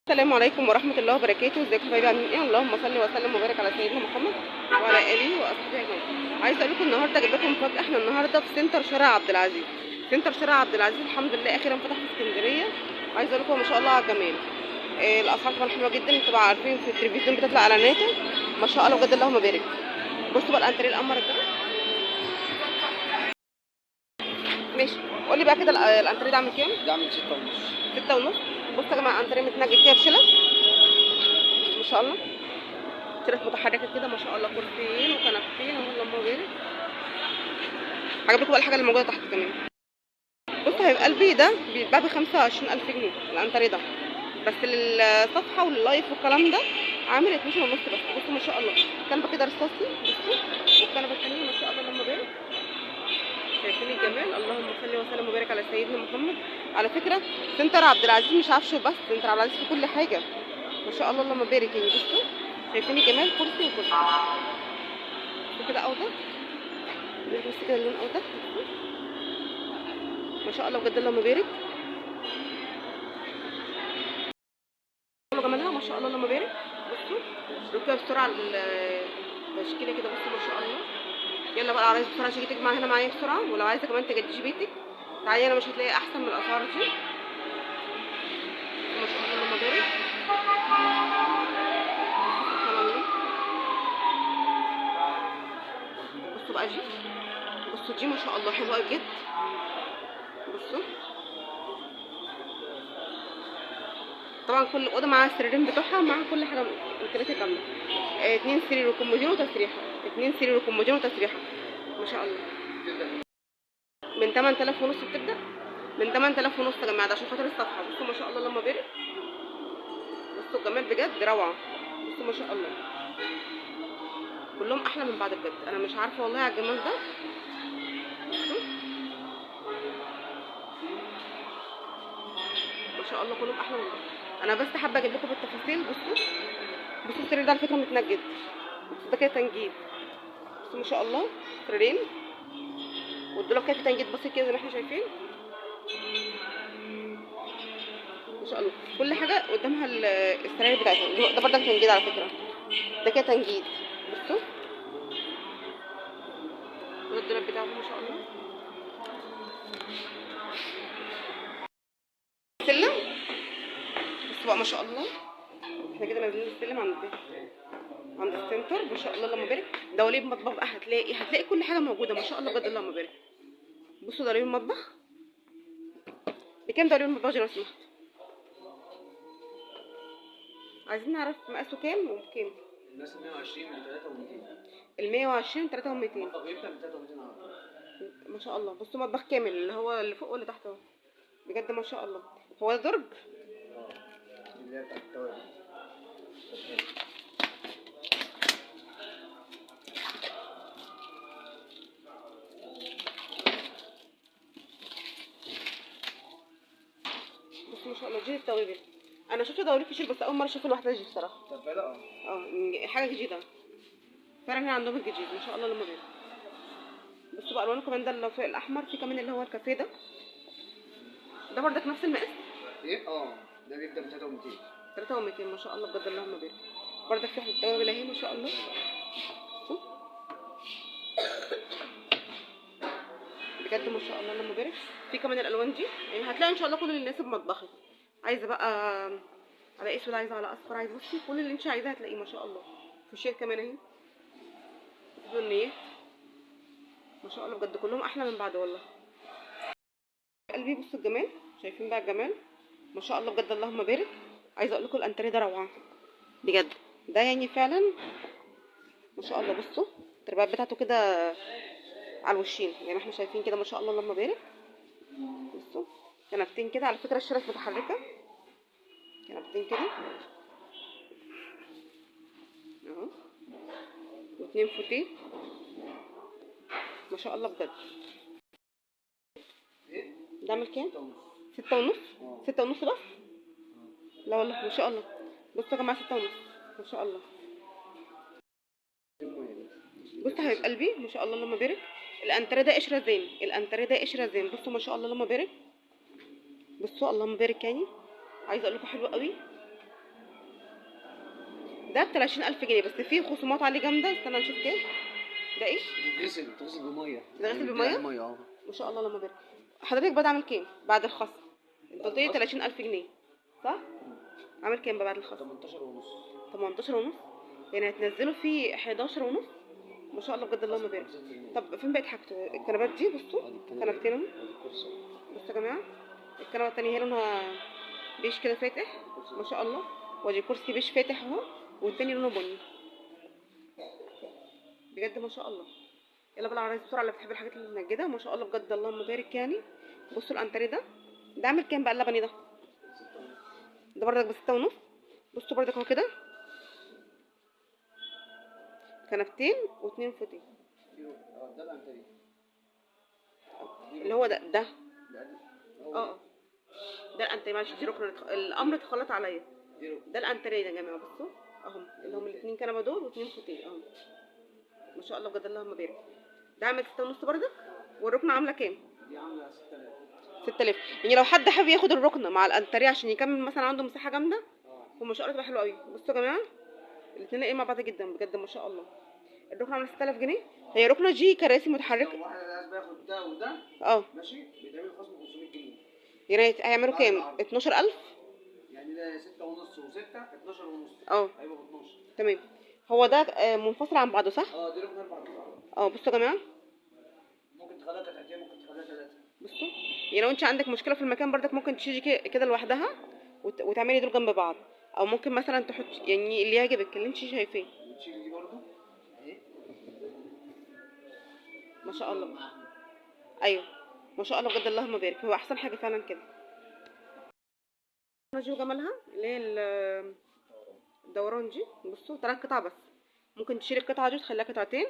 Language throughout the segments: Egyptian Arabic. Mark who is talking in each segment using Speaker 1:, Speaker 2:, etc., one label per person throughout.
Speaker 1: السلام عليكم ورحمة الله وبركاته. ازيكم حبايبي، عاملين ايه؟ اللهم صل وسلم وبارك على سيدنا محمد وعلى اله واصحابه اجمعين. عايزه اقول لكم النهارده جايب لكم مفاجاة. احنا النهارده في سنتر شارع عبد العزيز. سنتر شارع عبد العزيز الحمد لله اخيرا فتح في اسكندرية. عايزه اقول لكم ما شاء الله على الجمال. الاسعار طبعا حلوة جدا، انتوا بقى عارفين في التلفزيون بتطلع اعلاناته ما شاء الله بجد، اللهم بارك. بصوا بقى الانتريه القمر ده. ماشي، قولي بقى كده الانتريه ده عامل كام؟
Speaker 2: ده عامل 6.5.
Speaker 1: 6.5. بصوا يا جماعة انتريه متنجد كده بشلة ما شاء الله، شلة متحركة كده ما شاء الله، كرسيين وكنبتين اهو اللهم بارك. هجيب لكم بقى الحاجة اللي موجودة تحت كمان. بصوا هيبقى قلبي ده بيتباع ب 25000 جنيه الانتريه ده، بس للصفحه ولل live والكلام ده عامل 12.5 بس. بصوا ما شاء الله كنبة كده رصاصي، بصوا والكنبه الثانية ما شاء الله اللهم بارك. شايفين الجمال؟ اللهم صل وسلم وبارك على سيدنا محمد. على فكرة سنتر عبد العزيز مش عفش وبس، سنتر عبد العزيز في كل حاجة ما شاء الله اللهم بارك. يعني بصوا شايفين الجمال، كرسي وكرسي كده اوضح، بص كده اللون اوضح ما شاء الله بجد اللهم بارك. جمالها ما شاء الله اللهم بارك. بصوا كده بسرعة التشكيلة كده، بصوا ما شاء الله. يلا بقى العرايس بسرعة تيجي تجمع هنا معايا بسرعة، ولو عايزه كمان تجددي بيتك تعالي هنا، مش هتلاقي احسن من الاسعار دي ما شاء الله اللهم بارك. سبحان الله. بصوا بقى دي، بصوا دي ما شاء الله حلوة قوي بجد. بصوا طبعا كل اوضة معاها السريرين بتوعها، مع كل حاجة امكانياتها كاملة. 2 سرير وكومودينو وتسريحه، 2 سرير وكومودينو وتسريحه ما شاء الله. من 8500 بتبدا، من 8500 يا جماعة، ده عشان خاطر الصفحة. بصوا ما شاء الله اللهم بارك. بصوا الجمال بجد روعه. بصوا ما شاء الله كلهم احلى من بعض بجد، انا مش عارفه والله على الجمال ده. بصوا ما شاء الله كلهم احلى من بعض. انا بس حابة اجيب لكم بالتفاصيل. بصوا بصوا السرير ده على فكرة متنجد، بصوا ده كده تنجيد. بصوا ما شاء الله سريرين، والدولاب كده في تنجيد بسيط كده زي ما احنا شايفين ما شاء الله. كل حاجة قدامها السراير بتاعتها. ده برضك تنجيد على فكرة، ده كده تنجيد. بصوا وده الدولاب بتاعه ما شاء الله. سلم بصوا بقى ما شاء الله. احنا كده نازلين السلم عند السنتر ما شاء الله اللهم بارك. دواليب مطبخ بقى، هتلاقي كل حاجة موجودة ما شاء الله بجد اللهم بارك. بصوا دواليب المطبخ بكام؟ دواليب المطبخ دي لو سمحت عايزين نعرف مقاسه كام وبكام.
Speaker 2: المقاس 120 من 3200.
Speaker 1: ال 120 3200.
Speaker 2: المطبخ بيبدا من 3200 على طول
Speaker 1: ما شاء الله. بصوا مطبخ كامل اللي هو اللي فوق واللي تحت اهو بجد ما شاء الله. هو ده درج
Speaker 2: اللي هي بتاعت التوابل.
Speaker 1: بس ما شاء الله دي التوابل. انا شفت دواليب كتير بس اول مرة اشوف الواحدة دي بصراحة.
Speaker 2: طب لا
Speaker 1: حاجة جديدة فعلا هنا عندهم الجديد ما شاء الله لما بارك. بصوا بقى الوانه كمان، ده اللي فوق الاحمر، في كمان اللي هو الكافيه ده، ده بردك نفس المقاس.
Speaker 2: ايه ده بيبدا ب 3200.
Speaker 1: 3200 ما شاء الله بجد اللهم بارك. بردك في التوابل اهي ما شاء الله. بجد ما شاء الله اللهم بارك. في كمان الالوان دي، يعني هتلاقي ان شاء الله كل اللي يناسب مطبخك. عايزه بقى على اسود، عايزه على اصفر، عايزه بصي كل اللي انت عايزاه هتلاقيه ما شاء الله. فوشيا كمان اهي، بنيه ما شاء الله بجد كلهم احلى من بعض والله. قلبي بصوا الجمال، شايفين بقى الجمال ما شاء الله بجد اللهم بارك. عايزه اقول لكم الانتريه ده روعه بجد، ده يعني فعلا ما شاء الله. بصوا التربات بتاعته كده على الوشين زي ما احنا شايفين كده ما شاء الله اللهم بارك. بصوا كنبتين كده على فكرة، الشرف متحركة، كنبتين كده اهو، واتنين فوتيه ما شاء الله بجد. ده عامل كام؟ 6.5. 6.5 بس؟ لا والله ما شاء الله. بصوا يا جماعة 6.5 ما شاء الله. بصوا حبيب قلبي ما شاء الله اللهم بارك. الانتريه ده قشرة زين، الانتريه ده قشرة زين. بصوا ما شاء الله اللهم بارك. بصوا اللهم بارك. يعني عايزه اقول لكم حلو قوي. ده ب 30000 جنيه بس فيه خصومات عليه جامدة. استنى نشوف كام ده. ايه؟
Speaker 2: بتتغسل بميه.
Speaker 1: بتتغسل بميه؟
Speaker 2: بميه اه.
Speaker 1: ما شاء الله اللهم بارك. حضرتك بقى عامل كام بعد الخصم؟ انت قلت لي 30000 جنيه صح؟ عامل كام بقى بعد الخصم؟
Speaker 2: 18 ونص.
Speaker 1: 18 ونص، يعني هتنزلوا فيه 11 ونص. ما شاء الله بجد اللهم بارك. طب فين بقت حاجته؟ الكنبات دي بصوا كنبتين اهو. بصوا يا جماعة الكنبة الثانية هي لونها بيج كده فاتح ما شاء الله، وادي كرسي بيج فاتح اهو، والتاني لونه بني. بجد ما شاء الله. يلا بقى العرايس بسرعة اللي بتحب الحاجات المنجده ما شاء الله بجد اللهم بارك. يعني بصوا الانتريه ده عامل كام بقى؟ اللبني ده ده بردك ب6 ونص. بصوا بردك اهو كده كنبتين واتنين فوتين.
Speaker 2: ده الانتريه
Speaker 1: اللي هو ده اه ده الانتريه. معلش دي ركن الامر اتخلط عليا. ده الانتريه ده يا جماعة. بصوا اهم اللي هم الاتنين كنبة دول واتنين فوتين اهم. ما شاء الله بجد اللهم بارك. ده عامل 6 ونص بردك. والركنه عامله كام؟
Speaker 2: دي عامله 6000.
Speaker 1: 6000. يعني لو حد حابب ياخد الركنه مع الانتريه عشان يكمل مثلا عنده مساحة جامدة وما شاء الله تبقى حلوة قوي. بصوا يا جماعة الاثنين ايه مع بعض جدا بجد ما شاء الله. الركنه عامله 6000 جنيه. هي ركنه جي كراسي متحركة.
Speaker 2: لو واحد عايز بياخد ده وده
Speaker 1: اه
Speaker 2: ماشي بيتعمل خصم 500 جنيه.
Speaker 1: يعني هيعملوا كام؟ 12000.
Speaker 2: يعني ده 6 ونص و6 12 ونص.
Speaker 1: اه
Speaker 2: هيبقى ب 12.
Speaker 1: تمام. هو ده منفصل عن بعضه صح؟
Speaker 2: اه دي ركنه 4 قطع.
Speaker 1: اه بصوا يا جماعة
Speaker 2: ممكن تخليها قطعتين ممكن تخليها 3.
Speaker 1: بصوا يعني لو انت عندك مشكلة في المكان بردك ممكن تشيلي كده لوحدها وتعملي دول جنب بعض، او ممكن مثلا تحط يعني اللي يعجبك اللي انت شايفاه.
Speaker 2: وتشيلي دي برده اهي
Speaker 1: ما شاء الله. ايوه ما شاء الله بجد اللهم بارك. هو احسن حاجة فعلا كده. دي وجمالها اللي هي الدوران دي. بصوا 3 قطع بس، ممكن تشيلي القطعة دي وتخليها قطعتين.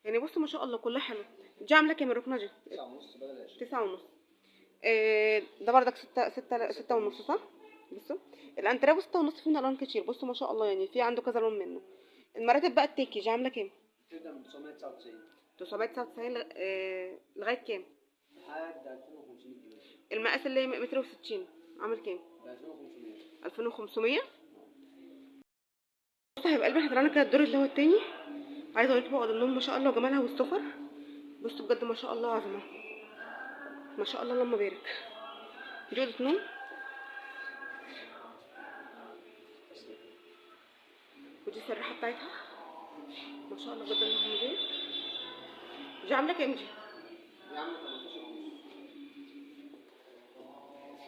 Speaker 1: يعني بصوا ما شاء الله كلها حلوة. دي عامله كام الركنه دي؟
Speaker 2: 9 ونص بدل 20.
Speaker 1: 9 ونص. ده بردك 6 ونص صح؟ بصوا الانتريه 6 ونص فيه الوان كتير. بصوا ما شاء الله يعني في عنده كذا لون منه. المراتب بقى التيكي دي عامله كام؟
Speaker 2: تبدا من 999.
Speaker 1: 999 لغاية كام؟
Speaker 2: لحد 2500 جنيه.
Speaker 1: المقاس اللي هي 160 عامل كام؟
Speaker 2: ب 2500.
Speaker 1: 2500. بصوا هيبقى قلبي احنا طلعنا كده الدور اللي هو التاني. عايزه اقول لكم اوض النوم ما شاء الله وجمالها والسفر. بصوا بجد ما شاء الله عظمه ما شاء الله اللهم بارك. دي اوضة نوم ودي السراحه بتاعتها ما شاء الله بجد اللهم بارك. دي عامله كام دي؟
Speaker 2: دي عامله 18 ونص.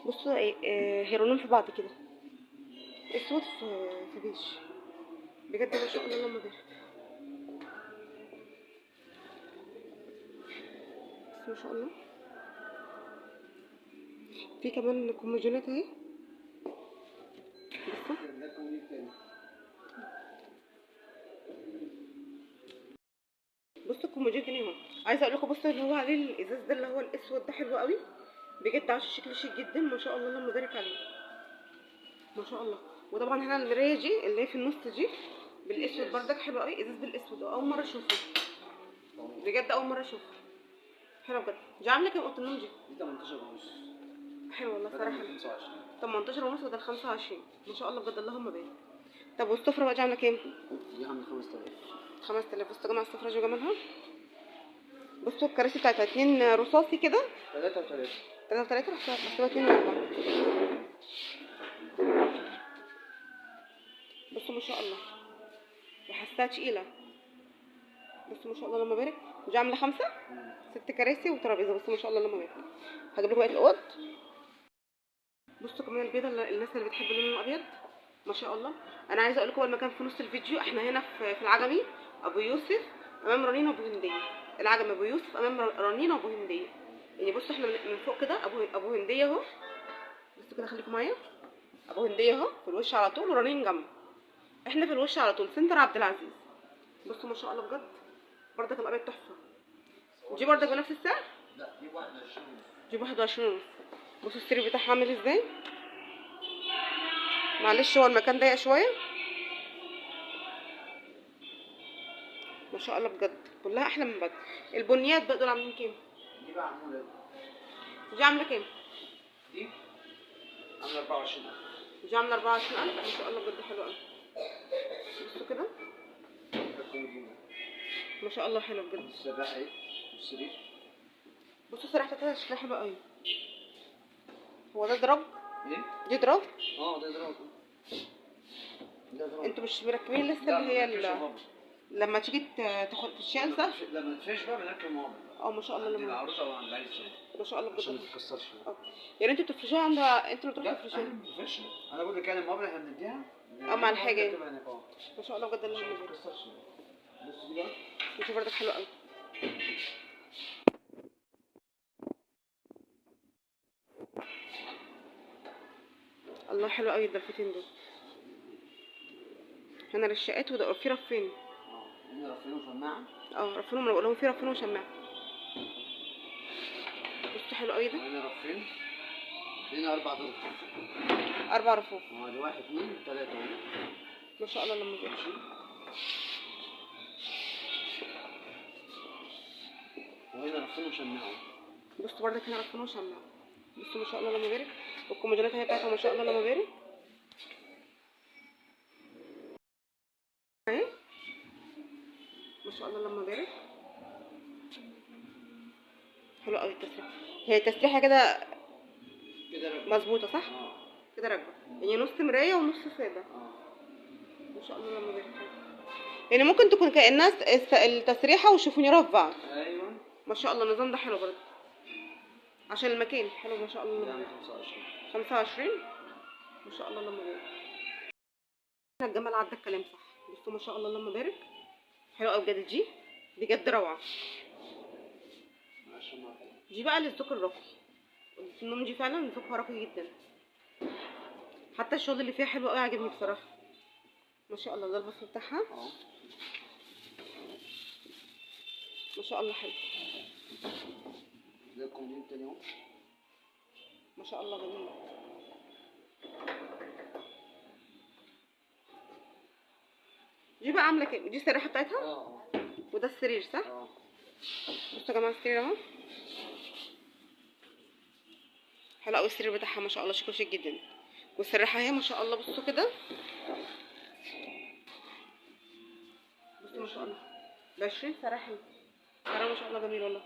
Speaker 1: بصوا ايه هيرونين في بعض كده، اسود في بيج بجد ما شاء الله اللهم بارك. بس ما شاء الله في كمان كومودينات اهي. بصوا بصوا الكومودين تاني اهو. عايزه اقول لكم بصوا اللي هو عليه الازاز ده اللي هو الاسود ده حلو قوي بجد، عشان شكله شيك جدا ما شاء الله اللهم بارك عليه ما شاء الله. وطبعا هنا المراية دي اللي هي في النص دي بالاسود بردك حلو قوي، ازاز بالاسود اول مرة اشوفه بجد، اول مرة اشوفه. حلو بجد. دي عامله كام اوضة النوم دي؟
Speaker 2: دي 18 ونص.
Speaker 1: حلو والله صراحة. 18 ونص بدل 25 ما شاء الله بجد اللهم بارك. طب والسفره بقى دي عامله كام؟
Speaker 2: دي عامله 5000.
Speaker 1: 5000. بصوا يا جماعة السفرة دي وجمالها. بصوا الكراسي بتاعتها 2 رصاصي كده،
Speaker 2: 3 و3
Speaker 1: 3 و3 بس 2 و4. بصوا ما شاء الله وحاساها تقيلة. بصوا ما شاء الله اللهم بارك. دي عامله 5 6 كراسي وترابيزه. بصوا ما شاء الله اللهم بارك. هجيب لكم بقية الاوض. بصوا كمان البيضة الناس اللي بتحب اللون الابيض ما شاء الله. انا عايزه اقول لكم المكان في نص الفيديو، احنا هنا في العجمي ابو يوسف امام رنين ابو هنديه. العجمي ابو يوسف امام رنين ابو هنديه. يعني بصوا احنا من فوق كده ابو هنديه اهو. بصوا كده خليكم معايا، ابو هنديه اهو في الوش على طول ورنين جنبه. احنا في الوش على طول سنتر عبد العزيز. بصوا ما شاء الله بجد بردك الابيض تحفة. دي بردك بنفس السعر؟
Speaker 2: لا دي 21 ونص.
Speaker 1: دي 21 ونص. بصوا السرير بتاعها عامل ازاي. معلش هو المكان ضيق شوية. ما شاء الله بجد كلها احلى من بعض. البنيات بقى دول عاملين كام؟
Speaker 2: دي بقى عامله
Speaker 1: دي عامله كام؟
Speaker 2: دي عامله 24000.
Speaker 1: دي عامله 24000 ما شاء الله بجد حلوة قوي. بصوا كده ما شاء الله حلو بجد.
Speaker 2: السراحه اهي والسرير.
Speaker 1: بصوا السراحه بتاعتها شكلها حلو قوي. هو ده درج؟
Speaker 2: ايه؟
Speaker 1: دي درج؟
Speaker 2: اه ده درج. ده درج.
Speaker 1: انتوا مش مركبين لسه اللي هي لما تيجي تاخد تشيل صح؟
Speaker 2: لما تفرش بقى بنركب مقابل.
Speaker 1: اه ما شاء الله. لما
Speaker 2: العروسة او عند العريس
Speaker 1: ما شاء الله بجد
Speaker 2: عشان ما تتكسرش.
Speaker 1: اه يعني انتوا بتفرشوها عند، انتوا اللي بتروحوا تفرشوها؟
Speaker 2: لا احنا ما بنفرشش، انا بقول لك يعني المقابل احنا بنديها
Speaker 1: اه مع الحاجة. ما شاء الله بجد
Speaker 2: اللي ما تتكسرش. بص دي بقى
Speaker 1: بصوا بردك حلو قوي. الله حلو قوي الضلفتين دول. هنا رشاقات وده في رفين.
Speaker 2: هنا رفين وشماعه.
Speaker 1: اه رفين، انا بقول لهم في رفين وشماعه. بصوا حلو قوي ده.
Speaker 2: هنا رفين، هنا 4 رفوف.
Speaker 1: 4 رفوف.
Speaker 2: اه ده 1 2 3 اهو.
Speaker 1: ما شاء الله لما بيمشي.
Speaker 2: وهنا رفين وشماعه.
Speaker 1: بصوا برضك هنا رفين وشماعه. بصوا ما شاء الله لما بارك. والكومودينات اهي بتاعتها ما شاء الله لما بارك. اهي ما شاء الله لما بارك. حلو قوي التسريحه. هي التسريحه كده
Speaker 2: كده
Speaker 1: مظبوطة صح؟ كده راكبه، يعني نص مراية ونص ساده. ما شاء الله لما بارك. يعني ممكن تكون كانها التسريحه والشوفونيره في بعض.
Speaker 2: ايوه
Speaker 1: ما شاء الله النظام ده حلو برضه عشان المكان حلو ما شاء الله.
Speaker 2: يعني
Speaker 1: 25 ما شاء الله لما بارك. الجمال عدى الكلام صح. بصوا ما شاء الله لما بارك. حلو قوي بجد، دي بجد روعه. دي بقى للذوق الراقي. النوم دي فعلا ذوقها راقي جدا. حتى الشغل اللي فيها حلو قوي عاجبني بصراحة. ما شاء الله ده البص بتاعها ما شاء الله حلو.
Speaker 2: ده الكومودين تاني اهو
Speaker 1: ما شاء الله جميل. دي بقى عامله كام؟ دي السريحه بتاعتها؟
Speaker 2: اه
Speaker 1: وده السرير صح؟
Speaker 2: اه.
Speaker 1: بصوا يا جماعة السرير اهو حلو قوي. السرير بتاعها ما شاء الله شكله شيك جدا. والسريحه اهي ما شاء الله. بصوا كده، بصوا ما شاء الله ب 20 سراحه. سراحه ما شاء الله جميل والله.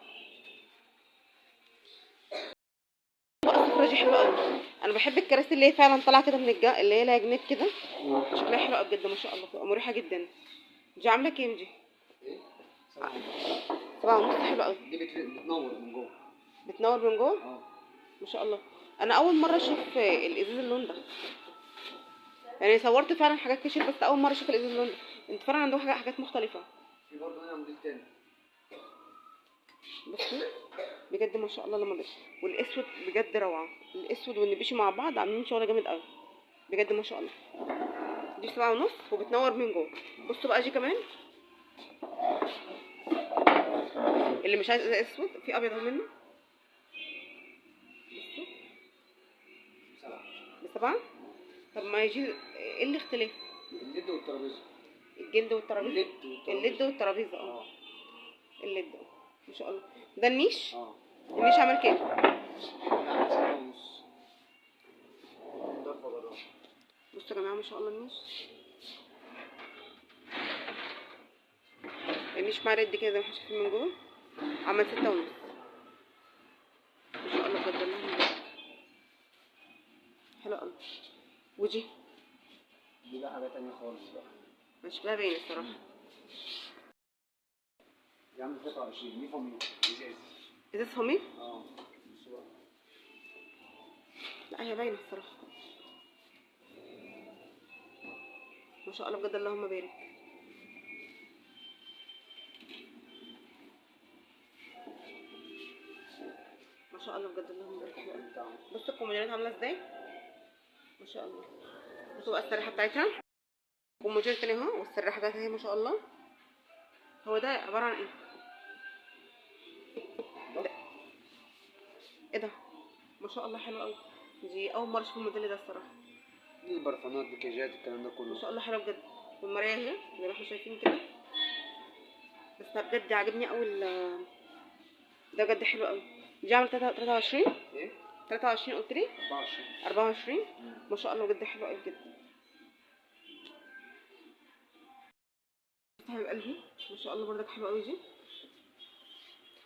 Speaker 1: السفرة دي حلوة قوي. انا بحب الكراسي اللي هي فعلا طالعه كده من الجا، اللي هي لها جناب كده، شكلها حلو قوي بجد ما شاء الله، بتبقى مريحه جدا. دي عامله كام دي؟
Speaker 2: ايه؟
Speaker 1: 7.5. حلوة قوي.
Speaker 2: دي بتنور من جوه.
Speaker 1: بتنور من جوه؟
Speaker 2: اه
Speaker 1: ما شاء الله. انا اول مرة اشوف الازاز اللون ده، يعني صورت فعلا حاجات كتير بس اول مرة اشوف الازاز اللون ده. انت فعلا عندهم حاجات مختلفة.
Speaker 2: في برضه هنا موديل تاني.
Speaker 1: بصوا بجد ما شاء الله لما بس. والاسود بجد روعه. الاسود والنبيشي مع بعض عاملين شغل جامد قوي بجد ما شاء الله. دي 7.5 وبتنور من جوه. بصوا بقى دي كمان، اللي مش عايز اسود في ابيض منه. بصوا 7. طب ما يجي ايه الاختلاف؟
Speaker 2: اللد والترابيزه.
Speaker 1: الجلد والترابيزه. اللد والترابيزه. اه اللد ما شاء الله. ده النيش.
Speaker 2: اه
Speaker 1: النيش عامل كام؟
Speaker 2: 6.5.
Speaker 1: بصوا يا جماعة ما شاء الله النيش. النيش مع رد كده زي ما احنا شايفين من جوه. عمل 6.5 ما شاء الله بجد والله حلو قوي. ودي
Speaker 2: دي بقى حاجة تانية خالص بقى،
Speaker 1: مش شكلها باين الصراحة.
Speaker 2: دي عامله 23. دي فاميل ازاز.
Speaker 1: ازاز فاميل؟
Speaker 2: اه بصوا بقى.
Speaker 1: لا هي باينة الصراحة ما شاء الله بجد اللهم بارك. ما شاء الله بجد اللهم بارك. بصوا الكومودينات عامله ازاي ما شاء الله. بصوا بقى السريحه بتاعتها، كومودين تاني اهو، والسريحه بتاعتها اهي ما شاء الله. هو ده عبارة عن ايه؟ ده. ايه ده؟ ما شاء الله حلو قوي. دي اول مرة اشوف الموديل ده الصراحة.
Speaker 2: دي البرفانات بكيجات الكلام ده كله
Speaker 1: ما شاء الله حلو بجد. والمرايه اهي زي ما احنا شايفين كده. بس بجد عاجبني قوي ده بجد حلو قوي. دي عامله 23.
Speaker 2: ايه؟
Speaker 1: 23 قلت لي؟
Speaker 2: 24.
Speaker 1: 24. ما شاء الله بجد حلو قوي بجد. حبيب قلبي ما شاء الله برضك حلو قوي دي.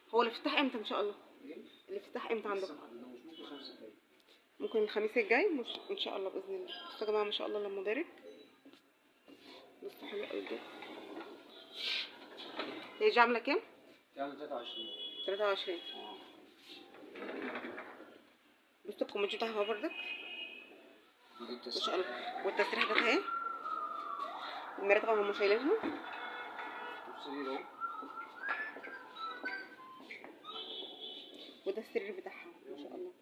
Speaker 1: هو الافتتاح امتى ان شاء الله؟ الافتتاح امتى عندكم؟ ممكن الخميس الجاي مش ان شاء الله باذن الله. بصوا يا جماعة ما شاء الله اللهم بارك. بصوا حلو قوي بجد. هي دي عامله كام؟
Speaker 2: دي عامله 23.
Speaker 1: 23. بصوا الكوميدي بتاعها برضك ما شاء الله، والتسريح بتاعها اهي. المراية طبعا هم شايلينها.
Speaker 2: والسرير اهو،
Speaker 1: وده السرير بتاعها ما شاء الله.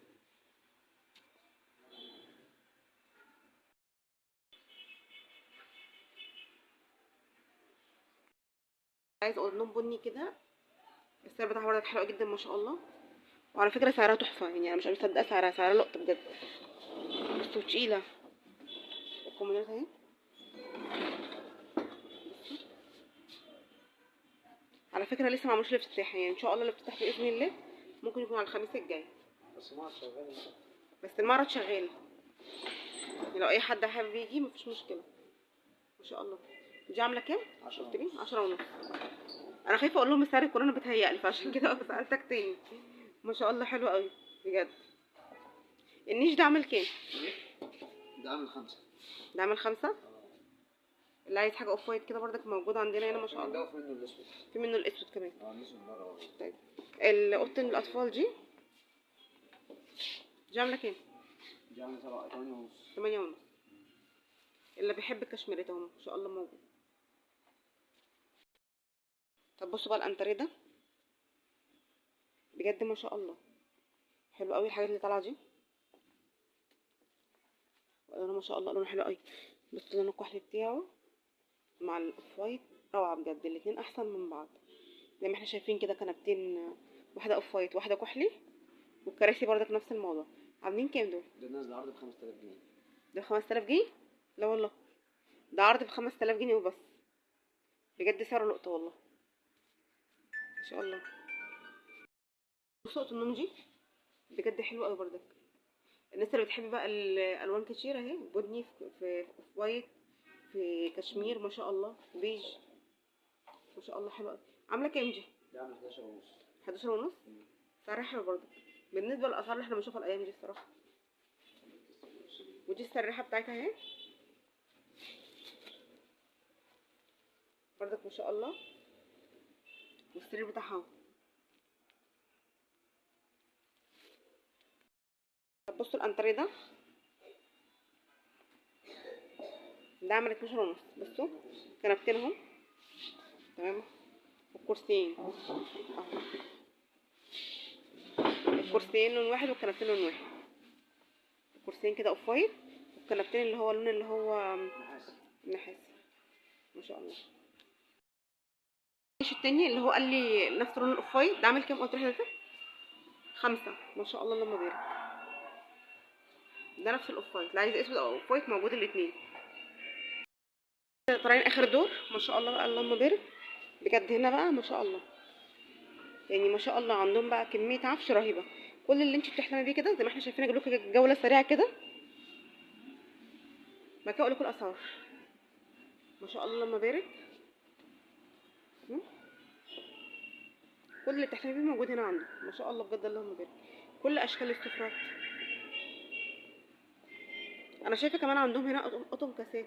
Speaker 1: عايز اقول لون بني كده. السعر بتاعها برضك حلو جدا ما شاء الله. وعلى فكرة سعرها تحفة، يعني انا مش مصدقه سعرها، سعرها لقطة بجد. بس تقيلة. الكومودينات اهي. على فكرة لسه ما عملوش الافتتاح، يعني ان شاء الله الافتتاح باذن الله ممكن يكون على الخميس الجاي.
Speaker 2: بس المعرض شغال.
Speaker 1: بس المعرض شغال، يعني لو اي حد حابب يجي مفيش مشكلة. ما شاء الله. دي عامله كام؟ 10.5. انا خايفة اقول لهم السعر الكورونا بتهيألي، فعشان كده سالتك تاني. ما شاء الله حلو قوي بجد. النيش ده عامل كام؟
Speaker 2: ده عامل 5.
Speaker 1: ده عامل 5. اللي عايز حاجة off white كده برضك موجود عندنا هنا ما شاء الله.
Speaker 2: في منه الاسود.
Speaker 1: في منه الاسود كمان.
Speaker 2: الاسود بره.
Speaker 1: طيب اوضة الاطفال دي عامله كام؟
Speaker 2: دي عامله 7 8.5.
Speaker 1: 8.5. اللي بيحب الكشميرات اهو ما شاء الله موجود. طب بصوا بقى الانتريه ده بجد ما شاء الله حلو قوي. الحاجات اللي طالعه دي لونه ما شاء الله لونه حلو قوي. بصوا لون الكحلي بتاعه مع ال off white روعه بجد، الاتنين احسن من بعض. زي ما احنا شايفين كده كنبتين، واحدة off white واحدة كحلي، والكراسي برضك نفس الموضوع. عاملين كام دول؟
Speaker 2: ده نازل عرض ب 5000 جنيه.
Speaker 1: ده 5000 جنيه؟ لا والله ده عرض ب 5000 جنيه وبس. بجد سعره لقطة والله ما شاء الله. بصوا اوضة النوم دي بجد حلوة قوي برضك. الناس اللي بتحب بقى الالوان كتير اهي، بني في white، في كشمير ما شاء الله، بيج ما شاء الله حلوة قوي. عامله كام دي؟
Speaker 2: دي عامله 11.5.
Speaker 1: 11.5. سعرها حلو برضك بالنسبة للاسعار اللي احنا بنشوفها الايام دي الصراحة. ودي السريحه بتاعتها اهي برضك ما شاء الله، والسرير بتاعها. طب بصوا الانتريه ده، ده عامل 12.5. بصوا كنبتين اهم تمام، والكرسيين اهو، الكرسيين لون واحد والكنبتين لون واحد. الكرسيين كده off white، والكنبتين اللي هو اللون اللي هو نحاس ما شاء الله. النيش التاني اللي هو قال لي نفس لون ال off white ده عامل كام؟ قلت لحضرتك 5. ما شاء الله اللهم بارك. ده نفس ال off white، اللي عايز اسود او off white موجود الاتنين. طالعين اخر دور ما شاء الله بقى اللهم بارك بجد. هنا بقى ما شاء الله، يعني ما شاء الله عندهم بقى كمية عفش رهيبة. كل اللي انت بتحلمي بيه كده زي ما احنا شايفين. اجيب لكم جولة سريعة كده بعد كده اقول لكم الاسعار. ما شاء الله اللهم بارك، كل اللي بتحلمي بيه موجود هنا عنده ما شاء الله بجد اللهم بارك. كل اشكال السفرات انا شايفه. كمان عندهم هنا قطن كاسات.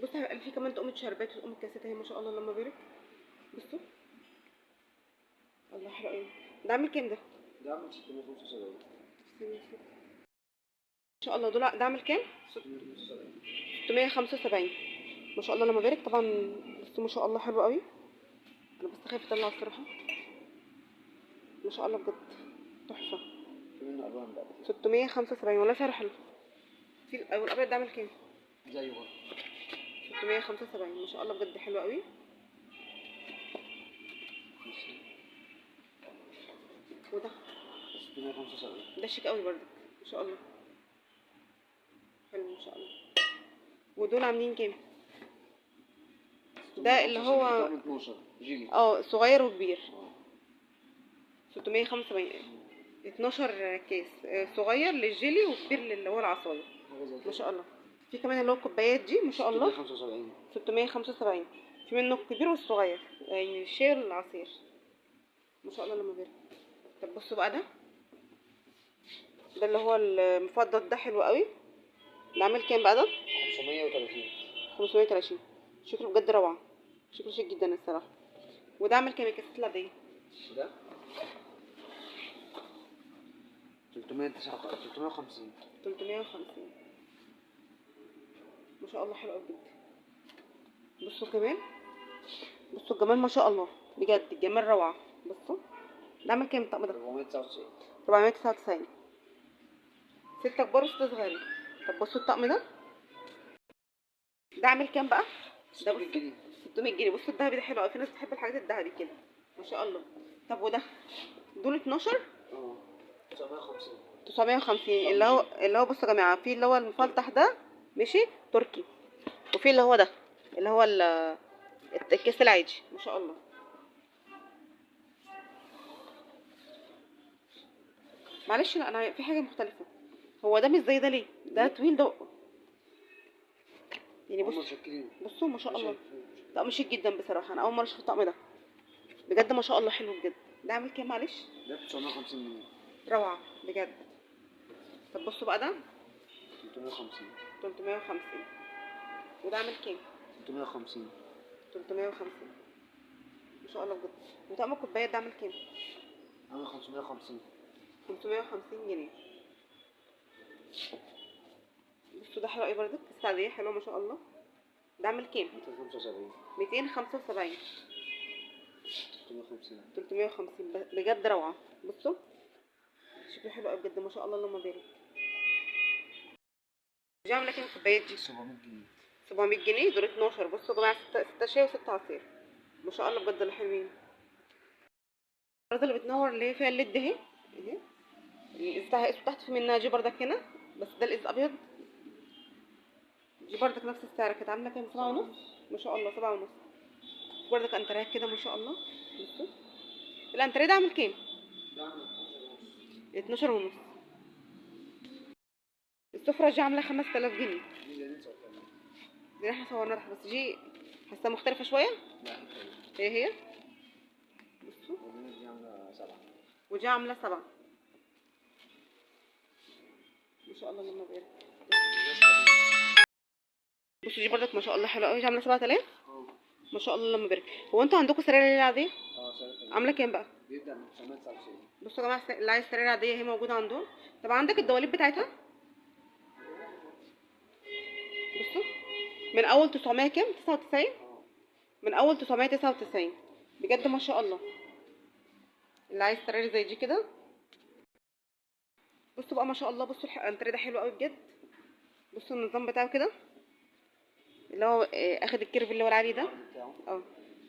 Speaker 1: بصوا هيبقى في كمان تقومة شربات وتقومة كاسات اهي ما شاء الله اللهم بارك. بصوا الله حلو قوي. ده عامل كام ده؟
Speaker 2: ده عامل 675.
Speaker 1: ما شاء الله. دول ده عامل كام؟ 675. ما شاء الله اللهم بارك. طبعا بصوا ما شاء الله حلو قوي. انا بس خايفة اطلع الصراحة. ما شاء الله بجد تحفة.
Speaker 2: في منه الوان بقى.
Speaker 1: 675 والله سعره حلو. في الابيض ده عامل كام؟
Speaker 2: زيه برضه
Speaker 1: 675. ما شاء الله بجد حلو قوي. وده
Speaker 2: 675.
Speaker 1: ده شيك قوي برضه ما شاء الله، حلو ما شاء الله. ودول عاملين كام؟ ده اللي هو
Speaker 2: 12 جيلي،
Speaker 1: صغير وكبير. 675. 12 كاس، صغير للجيلي وكبير اللي هو العصاير. ما شاء الله. في كمان اللي هو الكوبايات دي ما شاء الله
Speaker 2: 675.
Speaker 1: 675. في منه الكبير والصغير، يعني الشاي والعصير. ما شاء الله لما بيرك. طب بصوا بقى ده اللي هو المفضل ده حلو قوي. ده عامل كام بقى ده؟
Speaker 2: 530.
Speaker 1: 530. شكله بجد روعه، شكله شيك جدا الصراحة. وده عامل كام الكاسات العادية؟
Speaker 2: ده 350.
Speaker 1: 350. ما شاء الله حلو قوي بجد. بصوا كمان، بصوا الجمال ما شاء الله بجد، الجمال روعه. بصوا ده عامل كام الطقم ده؟
Speaker 2: 499.
Speaker 1: 499. 6 كبار و6 صغيرين. طب بصوا الطقم ده، ده عامل كام بقى؟ ده
Speaker 2: 600 جنيه.
Speaker 1: 600 جنيه. بصوا الذهبي ده حلو قوي، في ناس بتحب الحاجات الذهبي كده ما شاء الله. طب وده دول 12؟
Speaker 2: 950.
Speaker 1: 950. اللي هو بصوا يا جماعة، في اللي هو المفلطح ده ماشي تركي، وفي اللي هو ده اللي هو الكيس العادي ما شاء الله. معلش لا انا في حاجة مختلفة، هو ده مش زي ده ليه؟ ده طويل ده يعني. بصوا بصوا ما شاء الله، طقم شيك جدا بصراحة، انا اول مرة اشوف الطقم ده بجد ما شاء الله حلو بجد. ده عامل كام معلش؟
Speaker 2: ده 950 جنيه.
Speaker 1: روعه بجد. طب بصوا بقى ده
Speaker 2: 350.
Speaker 1: 350. وده عامل كام؟
Speaker 2: 350.
Speaker 1: 350. ما شاء الله بجد. وطقم الكوبايات ده عامل كام؟
Speaker 2: عامل 550.
Speaker 1: 550 جنيه. بصوا ده حلو قوي برضك، بس عادية حلوة ما شاء الله. ده عامل كام؟
Speaker 2: 275.
Speaker 1: 275.
Speaker 2: 350.
Speaker 1: 350 بجد روعه. بصوا شكله حلو قوي بجد ما شاء الله اللهم بارك. دي عامله كام الكوبايات دي؟
Speaker 2: 700 جنيه.
Speaker 1: 700 جنيه. دول 12. بصوا يا جماعة 6 شاي و6 عصير ما شاء الله بجد حلوين. الارض اللي بتنور اللي هي فيها ال LED اهي اهي، الازاز بتاعها اسود تحت، في منها دي بردك هنا بس ده الازاز ابيض. دي بردك نفس السعر، كانت عامله كام؟ 7.5 ما شاء الله. 7.5. بردك انتريهات كده ما شاء الله. بصوا الانتريه ده عامل كام؟
Speaker 2: ده عامل 12.5.
Speaker 1: 12.5. السفرة دي عامله 5000 جنيه.
Speaker 2: دي اللي صورناها،
Speaker 1: دي احنا صورناها، بس دي حاسه مختلفة شوية.
Speaker 2: لا
Speaker 1: هي هي. بصوا
Speaker 2: دي عامله 7.
Speaker 1: ودي عامله 7 ما شاء الله اللهم بارك. بصوا دي بردك ما شاء الله حلوة قوي، دي عامله 7000 ما شاء الله اللهم بارك. هو انتوا عندكم سراير العادية؟
Speaker 2: اه
Speaker 1: عامله كام بقى؟
Speaker 2: بيبدا من 999.
Speaker 1: بصوا يا جماعة اللي عايز سراير عادية هي موجودة عندهم. طب عندك الدواليب بتاعتها؟ بصوا من اول 900 كام؟ 99. من اول 999 بجد ما شاء الله. اللي عايز سراير زي دي كده. بصوا بقى ما شاء الله، بصوا الانتريه ده حلو قوي بجد. بصوا النظام بتاعه كده اللي هو اخد ال curve اللي هو العالي ده،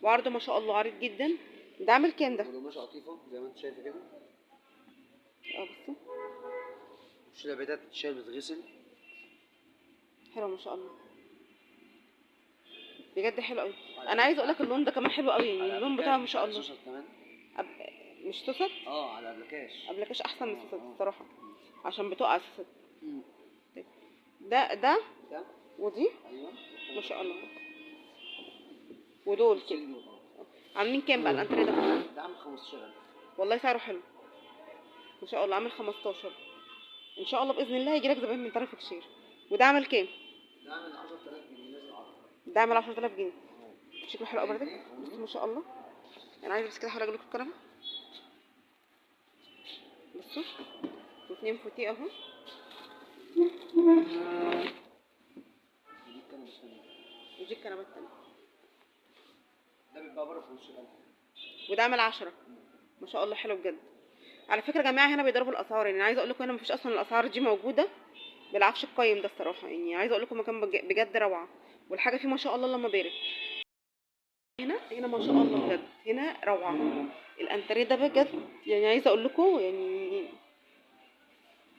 Speaker 1: وعرضه ما شاء الله عريض جدا. ده عامل كام ده؟
Speaker 2: قماشة قطيفة زي ما انت شايفه كده.
Speaker 1: بصوا
Speaker 2: الشيله بتاعتها بتتشال بتتغسل،
Speaker 1: حلو ما شاء الله بجد حلو قوي. انا عايزه اقول لك اللون ده كمان حلو قوي، يعني اللون بتاعه ما شاء الله.
Speaker 2: كمان
Speaker 1: مش سوست؟
Speaker 2: على ابلكاش.
Speaker 1: ابلكاش احسن من السوست الصراحة، عشان بتقع السوست. ده ده ودي
Speaker 2: ايوه
Speaker 1: ما شاء الله. ودول كده عاملين كام بقى الانتريه ده؟
Speaker 2: ده عامل 15000.
Speaker 1: والله سعره حلو ما شاء الله، عامل 15. ان شاء الله باذن الله هيجيلك زباين من طرف كشير. وده عامل كام؟
Speaker 2: ده عامل 10000 جنيه نازل عرض.
Speaker 1: ده عامل 10000 جنيه. شكله حلو قوي برضك. بصوا ما شاء الله. انا عايزه بس كده احاول اجيب لكم الكنبة. بصوا واثنين فوتيه اهو. ودي الكنبة الثانية.
Speaker 2: ده بيتباع بره ب 15000.
Speaker 1: وده عامل 10 ما شاء الله حلو بجد. على فكرة يا جماعة هنا بيضربوا الاسعار، يعني عايزه اقول لكم هنا مفيش اصلا الاسعار دي موجودة بالعفش القيم ده الصراحة، يعني عايزه اقول لكم مكان بجد روعه، والحاجة فيه ما شاء الله اللهم بارك. هنا ما شاء الله بجد هنا روعه. الانتريه ده بجد يعني عايزه اقول لكم يعني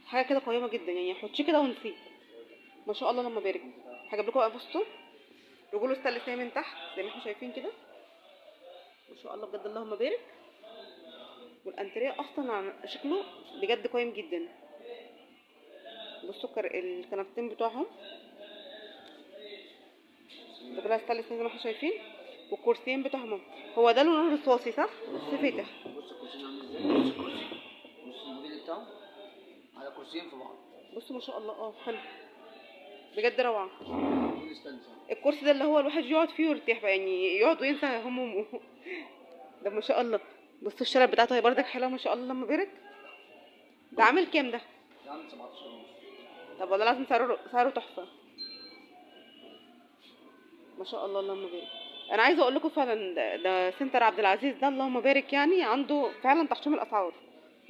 Speaker 1: حاجة كده قيمة جدا، يعني حطيه كده ونسيه ما شاء الله اللهم بارك. هجيب لكم بقى بصوا رجوله ستانلس من تحت زي ما احنا شايفين كده ما شاء الله بجد اللهم بارك. والانتريه اصلا شكله بجد قايم جدا. بصوا الكنبتين بتوعهم ده كلها ستانلس زي ما احنا شايفين، والكرسيين بتوعهم هو ده لونه رصاصي صح؟ بس فاتح.
Speaker 2: بص الكرسيين عامل ازاي، بص الكرسي، بص الموديل بتاعه على كرسيين في بعض.
Speaker 1: بصوا ما شاء الله، حلو بجد روعه. الكرسي ده اللي هو الواحد يقعد فيه ويرتاح بقى، يعني يقعد وينسى همومه. ده ما شاء الله. بصوا الشلل بتاعته هي بردك حلوة ما شاء الله لما بارك. ده عامل كام ده؟
Speaker 2: ده عامل 17 ونص.
Speaker 1: طب والله لازم سعره تحفة ما شاء الله اللهم بارك. انا عايزه اقول لكم فعلا ده سنتر عبد العزيز ده اللهم بارك، يعني عنده فعلا تحشيم الاسعار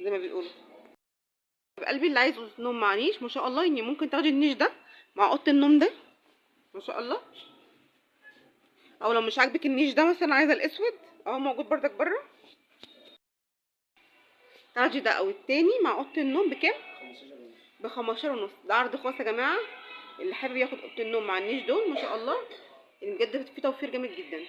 Speaker 1: زي ما بيقولوا. قلبي اللي عايز اوضة نوم مع نيش ما شاء الله، يعني ممكن تاخدي النيش ده مع اوضة النوم ده ما شاء الله، او لو مش عاجبك النيش ده مثلا عايزه الاسود اهو موجود بردك بره، تاخدي ده او التاني مع اوضة النوم بكام؟ ب 15 ونص. ده عرض خاص يا جماعة، اللي حابب ياخد اوضة النوم مع النيش دول ما شاء الله، بجد في توفير جامد جدا.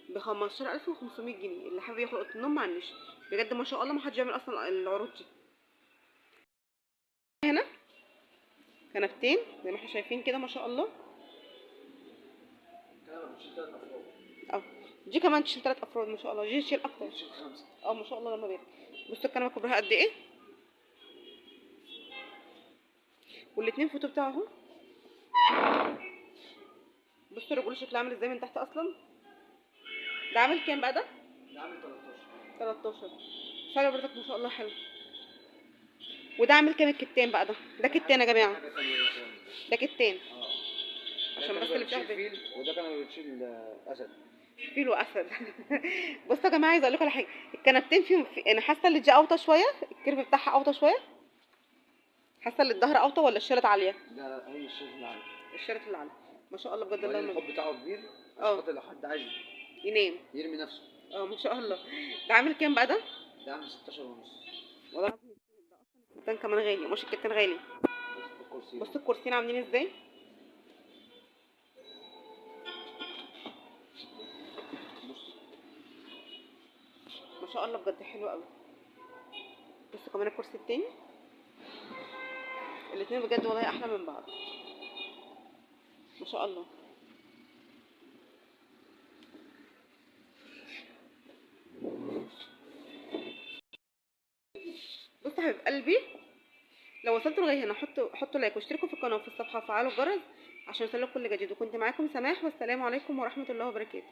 Speaker 1: ب 15500 جنيه اللي حابب ياخد اوضة النوم مع النيش، بجد ما شاء الله ما حدش يعمل اصلا العروض دي. هنا كنبتين زي ما احنا شايفين كده ما شاء الله. دي كمان تشيل 3 افراد ما شاء الله، دي تشيل اكتر،
Speaker 2: تشيل 5.
Speaker 1: ما شاء الله لما بارك. بصوا الكنبة كبرها قد ايه، والاتنين فوتو بتاعهم. بصوا الرجول شكلها عامل ازاي من تحت اصلا. ده عامل كام بقى ده؟
Speaker 2: ده عامل
Speaker 1: 13. سعره برضك ما شاء الله حلو. وده عامل كام الكتان بقى ده؟ ده كتان يا جماعة، ده كتان عشان بس اللي مش عارف.
Speaker 2: وده كان بتشيل اسد،
Speaker 1: فيل واسد. بصوا يا جماعة عايزه اقول لكم على حاجة، الكنبتين فيهم انا حاسه ان دي اوطى شوية، ال curve بتاعها اوطى شوية، حاسه ان الظهر اوطى ولا الشلت عالية؟
Speaker 2: لا هي الشلت العالية،
Speaker 1: الشلت العالية ما شاء الله بجد. الله
Speaker 2: الحب بتاعه كبير عشان خاطر لو حد عايز
Speaker 1: ينام
Speaker 2: يرمي نفسه.
Speaker 1: ما شاء الله. ده عامل كام بقى ده؟
Speaker 2: ده عامل 16 ونص.
Speaker 1: والله العظيم ده اصلا الكتان كمان غالي، مش الكتان غالي. بصوا الكرسيين عاملين ازاي. ما شاء الله بجد حلو قوي. بصوا كمان الكرسي التاني، الاتنين بجد والله احلى من بعض ما شاء الله. بصوا حبيب قلبي، لو وصلتوا لغاية هنا حطوا لايك واشتركوا في القناة وفي الصفحة وفعلوا الجرس عشان يوصلكم كل جديد. وكنت معاكم سماح، والسلام عليكم ورحمة الله وبركاته.